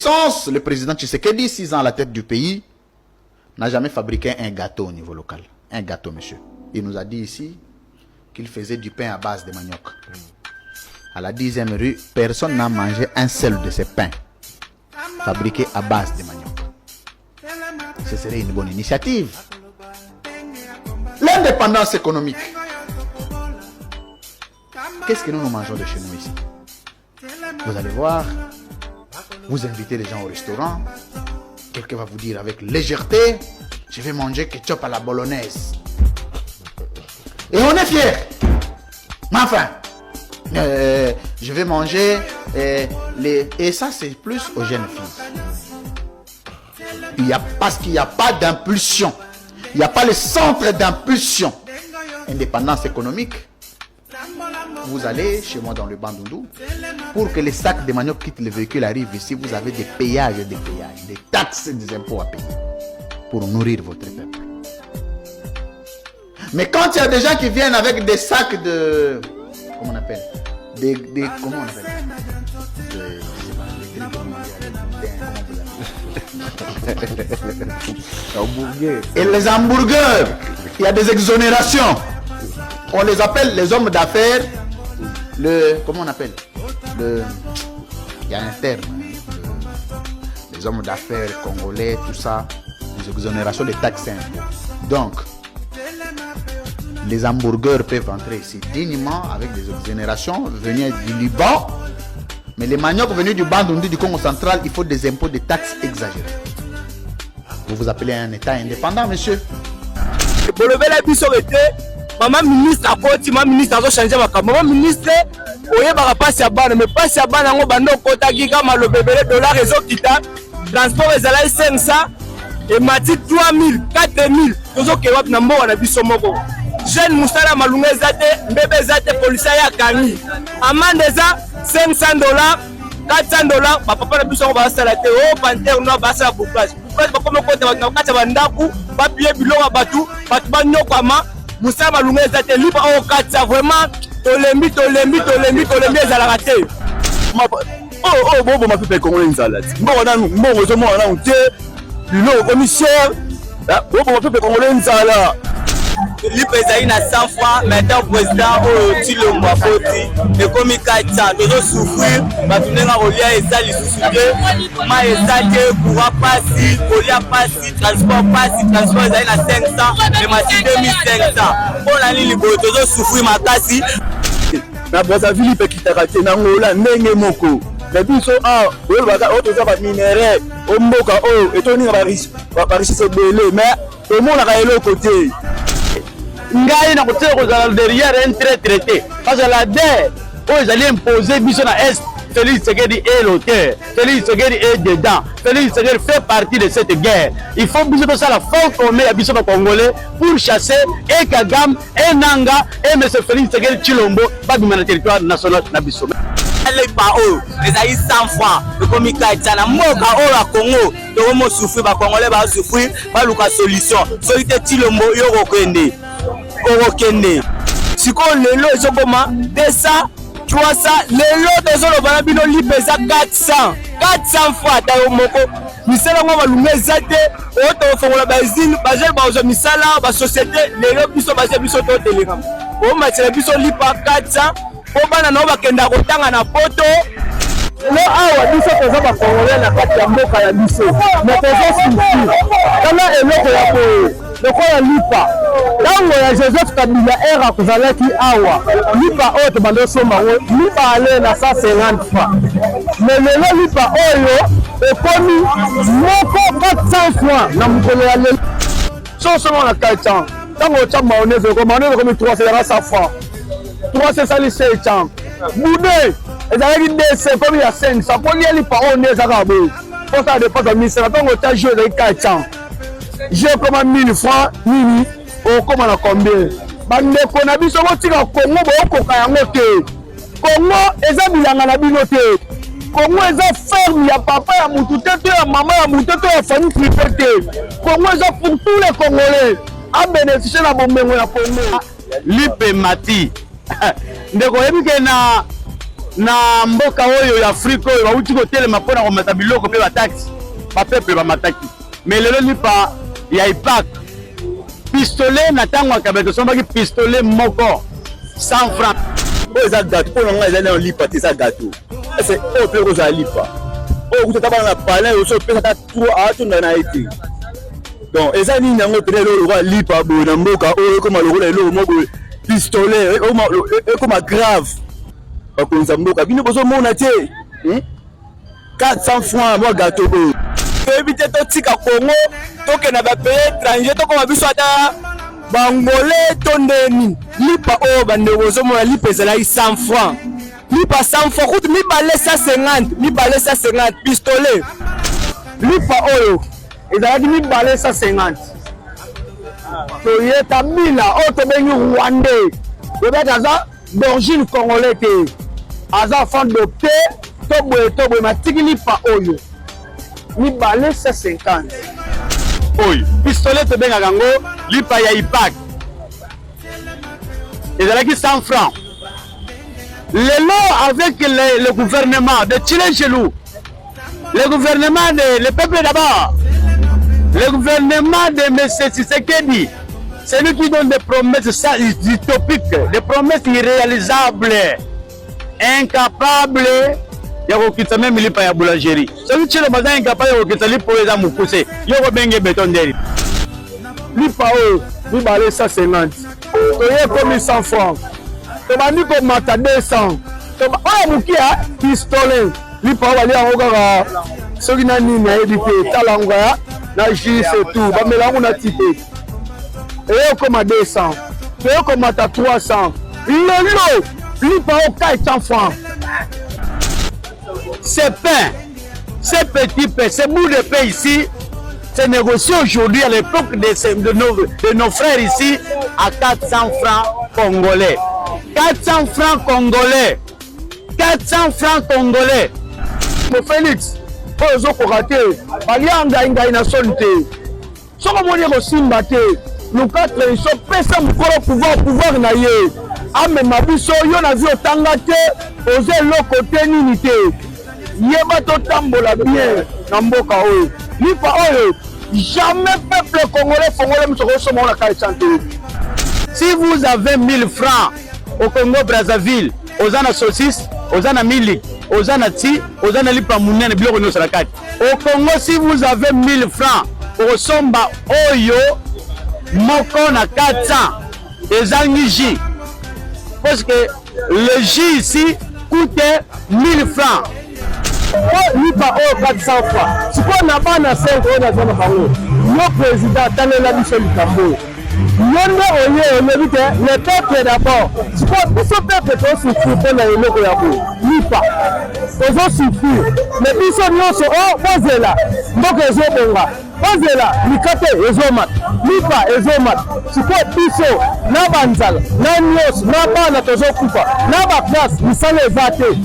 Sans le président Tshisekedi, 6 ans à la tête du pays, n'a jamais fabriqué un gâteau au niveau local. Un gâteau, monsieur. Il nous a dit ici qu'il faisait du pain à base de manioc. À la 10e rue, personne n'a mangé un seul de ces pains fabriqués à base de manioc. Ce serait une bonne initiative. L'indépendance économique. Qu'est-ce que nous nous mangeons de chez nous ici? Vous allez voir, vous invitez les gens au restaurant, quelqu'un va vous dire avec légèreté, je vais manger ketchup à la bolognaise. Et on est fiers. Mais enfin, je vais manger les... Et ça, c'est plus aux jeunes filles. Il y a, parce qu'il n'y a pas d'impulsion. Il n'y a pas le centre d'impulsion. Indépendance économique. Vous allez chez moi dans le Bandundu, pour que les sacs de manioc quittent le véhicule arrivent ici, vous avez des péages et des péages, des taxes et des impôts à payer pour nourrir votre peuple. Mais quand il y a des gens qui viennent avec des sacs de... Comment on appelle des, comment on appelle de, je sais pas, des trucs que vous mangez avec du pain, comment vous appelez? Hamburger. Et les hamburgers, il y a des exonérations. On les appelle les hommes d'affaires. Le, comment on appelle le, il y a un terme. Hein, les hommes d'affaires congolais, tout ça, les exonérations des taxes. Donc, les hamburgers peuvent entrer ici dignement avec des exonérations venir du Liban. Mais les maniocs venus du Bandundu, du Congo central, il faut des impôts, des taxes exagérées. Vous vous appelez un État indépendant, monsieur. Bolobela biso ete mama ministre akoti, mama ministre azochanger makambo. Mama ministre, oyebaka mpasi ya bana, mais mpasi ya bana yango banda okotaki ka maloba ebele. Dollar ezokita, transport ezalaki 500, emati 3000, 4000. Tozokende wapi na mboka na biso moko? Jeune, mosala ya malunga eza te, mbebe eza te, polisi aye akangi, amende eza 500 $, 400 $. Bapapa na biso yango basala te. O panthère noire basala bouclage, bouclage, bakomi okota bato na kati ya bandako, bapie biloko ya bato, bato banyokwama. Mosala malunga eza te, lipa oyo 400, vraiment tolembi, tolembi, tolembi, tolembi, ezalaka te. Oyo oyo boboma peuple congolais nzala ti mbongo nanu, mbongo ezomona nanu te, biloko ekomi cher, boboma peuple congolais nzala. Lipa ezali na 100 francs, mais ntango président oyo Tshilombo akoti, ekomi 400. Tozosouffrir, bato ndenge kolia eza lisusu te, mai eza te, courant pasi, kolia pasi, transport pasi. Transport ezali na 500, emati 2500. Mpo na nini boye? Tozosouffrir makasi. Na Brazzaville mpe ekitaka te, na Angola ndenge moko. Na biso awa oyolobaka oyo toza baminerais, o mboka oyo etoninga barichesse ebele, mais tomonaka eloko te. Ngai nakotika kozala derrière un traître te, parce que la guerre oyo ezali imposé biso na Est, Félix Tshisekedi est l'auteur, Félix Tshisekedi est dedans, Félix Tshisekedi fait partie de cette guerre. Il faut biso tosala front commun ya biso bacongolais pour chasser et Kagame et Nanga et M. Félix Tshisekedi Tshilombo, babima na territoire national na biso. Lipa oyo ezali 100 francs, ekomi 400 na mboka oyo ya Congo. Tokomosouffrir, bacongolais bazosouffrir, baluka solution. Soki te, Tshilombo, yo okokende, okokende. Sikoyo lelo ezokoma 200, 300. Lelo tozoloba na bino, lipa eza 400, 400 francs. Ata yo moko, misala yango malunga eza te. Oyo tokofongola bausine, bajeune bakozwa misala, basociété. Lelo biso baje, biso toteleka, omatela biso lipa 400 mpo bana nao bakendaka kotanga na Poto. Lelo awa biso toza bacongolais na kati ya mboka ya biso, mais tozosouffrir. Tala eloko ya boye lokola lipa. Ntango ya Joseph Kabila ere akozalaki awa, lipa oyo tobanda osomba yango mibale na 150 francs, mais lelo lipa oyo ekomi moko 400 francs na mokolo ya lelo. So osomba na 400, ntango otya mayonnaise, eko mayonnaise ekomi 300, ezalaka 100 francs, 300 esali 700. Bude ezalaki 200, ekomi ya 500. Mpo lia lipa oyo nde ezaka boye, mposala dépense ya 1500. Ntango otya jus, ezalaki 400, jus ekoma 1000 francs. Nini okóma na combien? Bandeko na biso, botika Kongo, bookoka yango te. Kongo eza bilanga na bino te. Kongo eza ferme ya papa ya mutu te, to ya mama ya mutu te, to ya famille privé te. Kongo eza pour tous les Congolais abénéficie na bomengo ya Kongo. Lipa emati, ndeko, oyebi ke na Na mboka oyo ya Afrique oyo bawuti kotelema mpo na komata biloko mpe ba taxes, ba peuple bamataki. Mais lelo lipa ya IPAC pistolet na ntango ya Kabila tosombaki pistolet moko 100 francs. Oyo eza gâteau mpo na ngai, ezali nano lipa te, eza gâteau. Ese oyo mpe ekozala lipa oyo kuta ata bana na palin oso opesa ata 3 atonda na ye te. Donc eza nini yango mpenza eloko lokola lipa boye na mboka oyo ekoma lokola eloko moko boye pistolet, ekoma grave. Bakonzi ya mboka, bino bozomona te, 400 francs mwa gâteau oyo? Toyebi te, totika Congo, tokende ba pays étranger, tokoma biso ata bangolais to nde nini? Lipa oyo, bandeko, ozomona lipa ezalaki 100 francs, lipa 100 francs, kutu mibale 150, mibale 150 pistolet. Lipa oyo ezalaki mibale 150. Toye Kabila oyo tobengi Rwandais, toyebaki aza d'origine congolais te, aza enfant adopté to boye to boye, matiki lipa oyo mibale 150. Oyo pistolet tobengaka yango lipa ya IPAC, ezalaki 100 francs. Lelo avec le gouvernement de Tshilejelu, le gouvernement de le peuple d'abord, le gouvernement de M. Tshisekedi, celui qui donne des promesses utopiques, des promesses irréalisables, incapable ya kokitisa même lipa ya boulangerie. Soki Tshilombo aza incapable ya kokitisa lipa oyo eza mokuse, yo kobenge beton ndeli? Lipa oyo mibale 150, toye ekomi 100 francs, tobandi komata 200. Oyo moke ya pistolet, lipa oyo balia yango kaka soki na nini nayebi te, tala yango kaka na jus, c'est tout, bamela yango na ti te. Eye okoma 200, toye komata 300, lelo lipa oyo 400 francs. Ce pain, ce petit pain, ce bout de pain ici, c'est négocié aujourd'hui à l'époque de nos frères ici à 400 francs congolais. 400 francs congolais. 400 francs congolais. Mo Félix oyo ozokoka te, balia ngai ngai na soni te. Soki omoni ekosimba te, luka transition, pesa mokolo pouvoir, pouvoir na ye amema biso. Yo na vi otanga te, oza eloko te, nini te, yeba totambola bien na mboka oyo. Lipa oyo, jamais peuple congolais fongole miso kosomba ngo na 400 te. Si vous avez 1000 francs au Congo Brazzaville, oza na saucisse, oza na miliki, oza na ti, oza na lipa munene, biloko nyonso na kati. Au Congo, si vous avez 1000 francs, okosomba oyo moko na 400, ezangi jus. Parce que le jus ici coûte 1000 francs. Po lipa oyo 400 francs, sikoyo na bana 5 oyo naza na bango, yo président, talela biso likambo oyo. Yo nde oye olobi te le peuple d'abord. Sikoyo biso peuple tozosouffrir mpo na eloko ya boye, lipa tozosouffrir. Mais biso nyonso o bozela mboka ezobonga, bozela mikate ezomata, lipa ezomata. Sikoyo biso na banzala na nyonso na bana tozokufa na baklasse, misala eza te,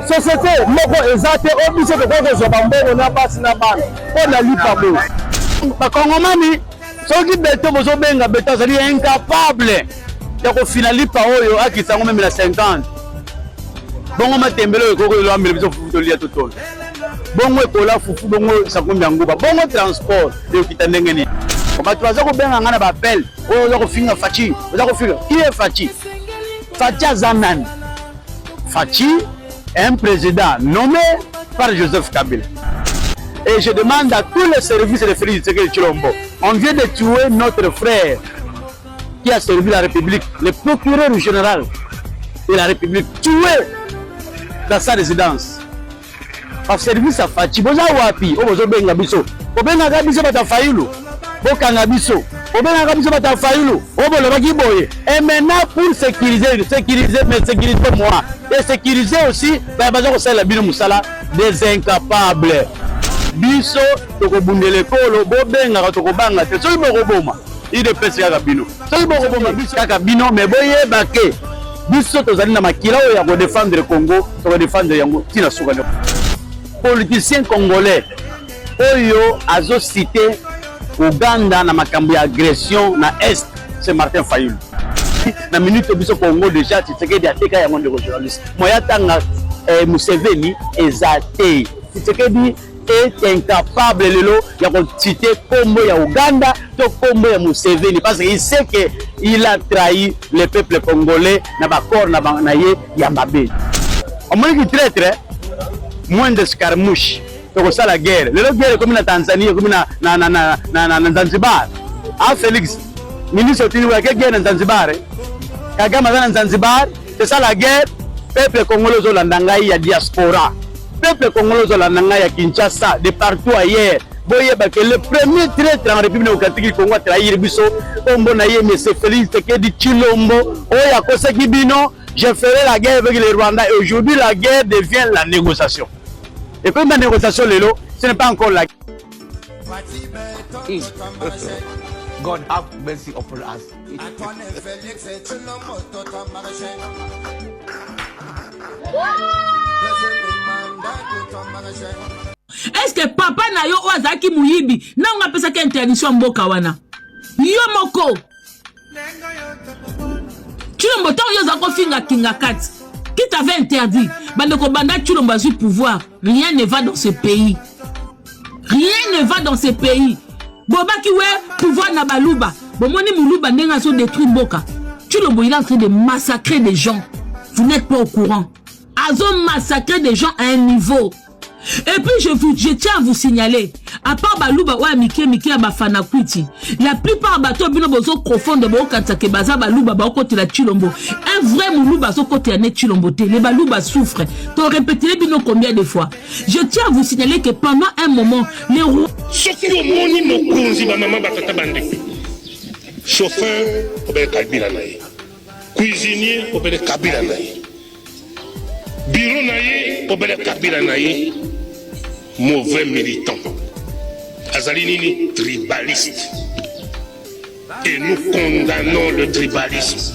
société moko eza te oyo biso tokoki kozwa bambongo na basi na bana mpo na lipa boye. Bakongomani, soki beto bozobenga beto azali incapable ya kofina lipa oyo, akisa yango même na 50. Bongo matembele oyo ekoki elambela biso fufu, tolia, totola bongo ekola fufu, bongo sakombi ya nguba, bongo transport ekokita ndenge nini? Bato baza kobenga ngai na baappel oyo, oza kofinga Fatshi, oza kofinga. Qui est Fatshi? Fatshi aza nani? Fatshi, un président nommé par Joseph Kabila. Et je demande à tous les services de Félix Tshisekedi Tshilombo, on vient de tuer notre frère qui a servi la République, le procureur général de la République, tué dans sa résidence. Baservice ya Fatshi, boza wapi? Oyo bozobenga biso, bobengaka biso bato ya Fayulu, bokanga biso, bobengaka biso bato ya Fayulu oyo bolobaki boye. Et maintenant, pour sécuriser, sécuriser, mais sécuriser moi et sécuriser aussi baya baza kosalela bino mosala, des incapables. Biso tokobundela ekolo, bobengaka, tokobanga te. Soki bokoboma UDPS kaka bino, soki bokoboma biso kaka bino, mais boyeba ke biso tozali na makila oyo ya kodefendre Congo, tokodefendre yango ntina suka. Politicien congolais oyo azocite Uganda na makambo ya agression na Est, c'est Martin Fayulu. Na minute biso Congo déjà Tshisekedi ateka yango ndeko journaliste. Moya tanga eh, Museveni eza te. Tshisekedi est incapable lelo ya kocite kombo ya Uganda to kombo ya Museveni parce qu'il sait que il a trahi le peuple congolais na ba corps na, na ye ya mabe. Omoniki traître moins de escarmouche tokosala guerre lelo guerre ekomi na Tanzanie ekomi na, na, na, na, na, na, na Zanzibar. Ah Felix ministre otindi wake guerre na Zanzibar eh? Kagame aza na Zanzibar, c'est ça la guerre. Peuple congolais ozolanda ngai ya diaspora, peuple congolais ozolanda ngai ya Kinshasa, de partout ailleurs, boyeba que le premier traître en République démocratique du Congo atrahir biso, kombo na ye monsieur Félix Tshisekedi Tshilombo, oyo akosaki bino je ferai la guerre avec les Rwandais, et aujourd'hui la guerre devient la négociation. Et comme la négociation lelo, ce n'est pas encore la God have mercy upon us. Est-ce que papa na yo oyo azalaki moyibi nango apesaki interdiction ya mboka wana? Yo moko Tshilombo, ntango yo oza kofinga Kingakati, qui t'avait interdit? Bandeko, banda Tshilombo azwi pouvoir, rien ne va dans ce pays, rien ne va dans ce pays. Bobaki we pouvoir na baluba, bomoni muluba ndenge azo détruire mboka. Tshilombo, il est en train de massacrer des gens, vous n'êtes pas au courant. Azo massacrer des gens à un niveau. Et puis je tiens à vous signaler, à part baluba oyo ya mike mike ya bafana kwiti, la plupart bato bino bozo confondre, bokanisa ke baza baluba baokotela Tshilombo. Un vrai muluba azokotela ne Tshilombo te. Les baluba souffrent. To répéter bino combien de fois? Je tiens à vous signaler que pendant un moment, les rois Soki omoni mokonzi, bamama, batata, bandeko, chauffeur obele Kabila na ye, cuisinier obele Kabila na ye, bureau na ye obele Kabila na ye, mauvais militant azali nini? Tribaliste. Et nous condamnons le tribalisme.